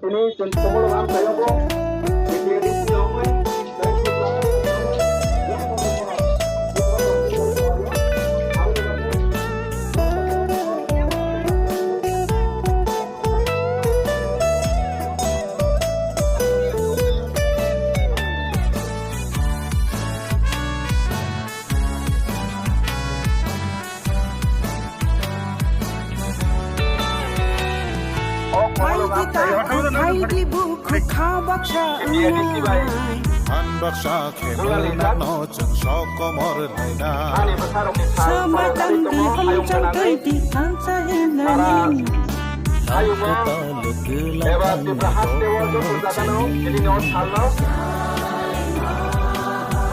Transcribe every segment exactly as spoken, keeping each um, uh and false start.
Tini chwng tongo amchaio bo B T A D C ni wngwi. Phaidi bukhuk kha baksa wngnai. Phan baksa khe belai no chwng sok komor laina. Swmai tang di hamjak twi di thansa himnani. Ayungo eba Tripura haste o joto jagano tini no salno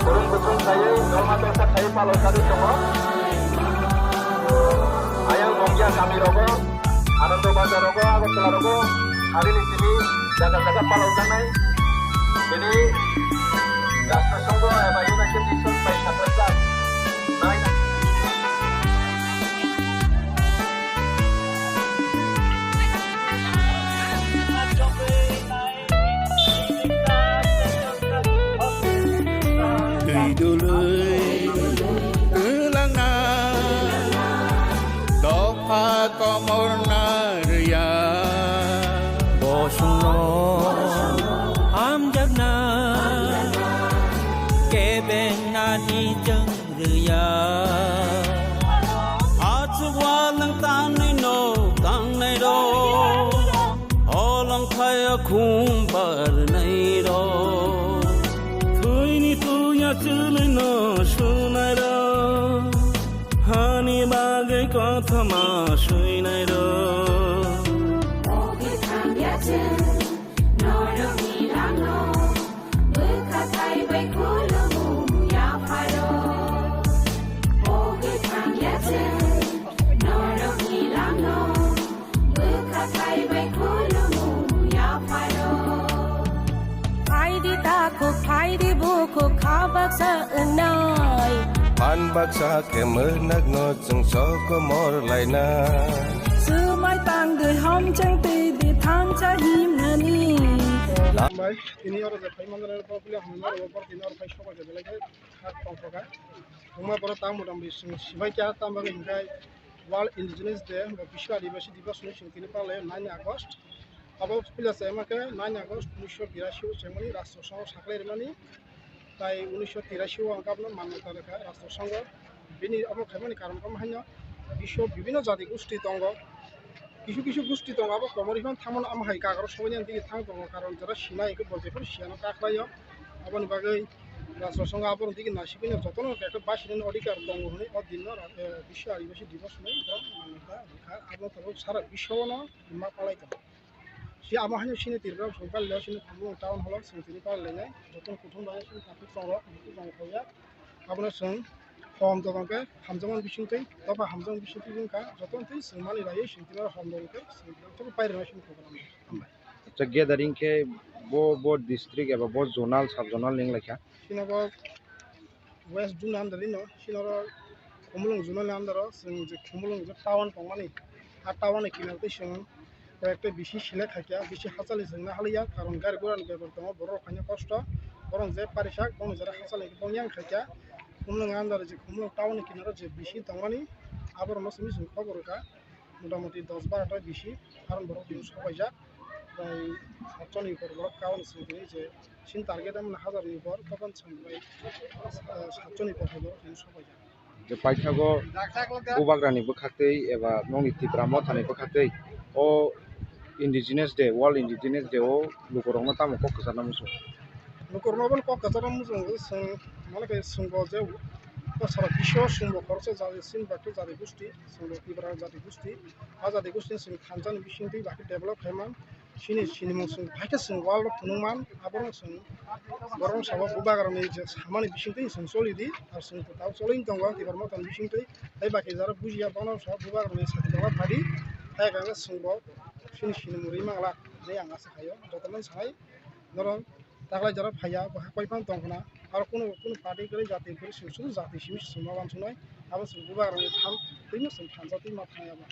borong bosong khlaiwi norma chorcha khlaiwi palo sagwi tongo. Ayang Mongya kami rogo, Anando Bazar rogo, Agartala rogo, harini simi jaga jaga palo janai. Bini Rashtra Sangha eba United Nations bai saprajak. Nai Twi dului twlangna dopha komorna rwya. Bosongno hamjakna kebeng nani chwng rwya. Achuk walwng tangnai nok tangnai rok, holong khlaiya khum barnai rok, thwini tuya chwlwino sunai rok, hani bagwi kothoma swinai rok. Norokni langno bwkha thai bai khulumung yapharo. O bwkhang yachwng norokni langno bwkha thai bai khulumung yapharo. Phaidi takhuk, phaidi bukhuk, kha baksa wngnai. Phan baksa khe mwrwnakno chwng sok komor laina. Swmai tang di hamjak twi di thansa himnani. Lamai tini oro je phai manjak bo bile hamna ro bor tini oro phai sokol je belai khe kha tongkha. Wngma borok tang mota moti chwng sibai kha tamo bagwi hinkhe World Indigenous Day bo Biswa Adibasi Dibosh hwnwi chwng tini palai nine August. Abo puila se wngma khe nine August unisho birashi o chengmani Rashtra Sangha saklai rwmani. Tai unisho tirashi o ang abono manyata rwkha Rashtra Sangha. Bini abo khaimani karon wngkha haino biswo bibhinno jati gosti tongo. Kisu kisu gosti tongo, abo komorwi phano thamano amo hai kagoro sobaini digi thang tongo, karon jora sinai hwnkhe bo jephuru siyano kaklaio. Aboni bagwi Rashtra Sangha aborok digi naisingwino jotono khe basini odhikar tongo hwnwi o dinno, eh, Biswa Adibasi Dibosh hwnwi borok manyata rwkha. Abo tabuk sara biswano ma palai tongo. Si amo haino sini Tripura song pali le sini Khumulwng town holo sini tini pali le nai joto kuthum bai sini traffic song rok kuthum song khoya. Abono song hom to tongke hamjaman bising tei topa hamjaman bising tei wngka joto tei song mani lai sini tini hom dong ke sini joto pai rwna sini program. Acha gathering khe bo bo district eba bo zonal sub zonal ning laikha. Sini bo West Zone under ino, sini oro Khumulwng Zone under o, chwng je Khumulwng je town tongmani, a town ni kinar tei chwng koi ekta bisi select khaikha, bisi hachali chwng nahaliya, karon gari gura ni bepar tongo, borok rok khaina kosto, borok je parisak, bono jora hachali bong yang khaikha, Khumulwng under je Khumulwng town ni kinar o je bisi tongmani, aborok no simi chwng khobor rwkha. Motamoti dos baro ta bisi, karon borok tini sopaijak, prai satchoni upor borok kawan sing tini je sin target amna hazar ni upor, tokon sing bai, ah, satchoni upor hai borok tini sopaijak. Je paithago bubagrani bwkhaktwi eba nongni Tipra Mothani bwkhaktwi o Indigenous Day, World Indigenous Day o lukurokno tamo kok kwcharna muchung? Lukurokno bono kok kwcharna muchung, chwng mane khe chwngbo je o sara bisio chwngbo khoroksa jati sin bakhe jati gosti. Chwng Tipra jati gosti, a jati gosti chwng thansa ni bisingtwi bakhe develop khaimang. Chini sinimung chwng haikhe chwng world o phunukman, abono chwng borok sabo bubagrani je samani bisingtwi chwng choli di, ar chwng tao choli tongo Tipra Mothani bisingtwi. Tei bakhe jara bujiya bono sa bubagrani sakhi dogla phadi, hai khe chwngbo chini sinimung ri mangla hinwi ang asa khaio. Jotono sanai norok taklai jora phaiya, bo koi phano tong khna, aro kunu kunu party kwrwi jati kwrwi chwng sudu jati simi se chwngma uansuknai, abo chwng bubagrani tham twino chwng thansa twi ma thangnai abo.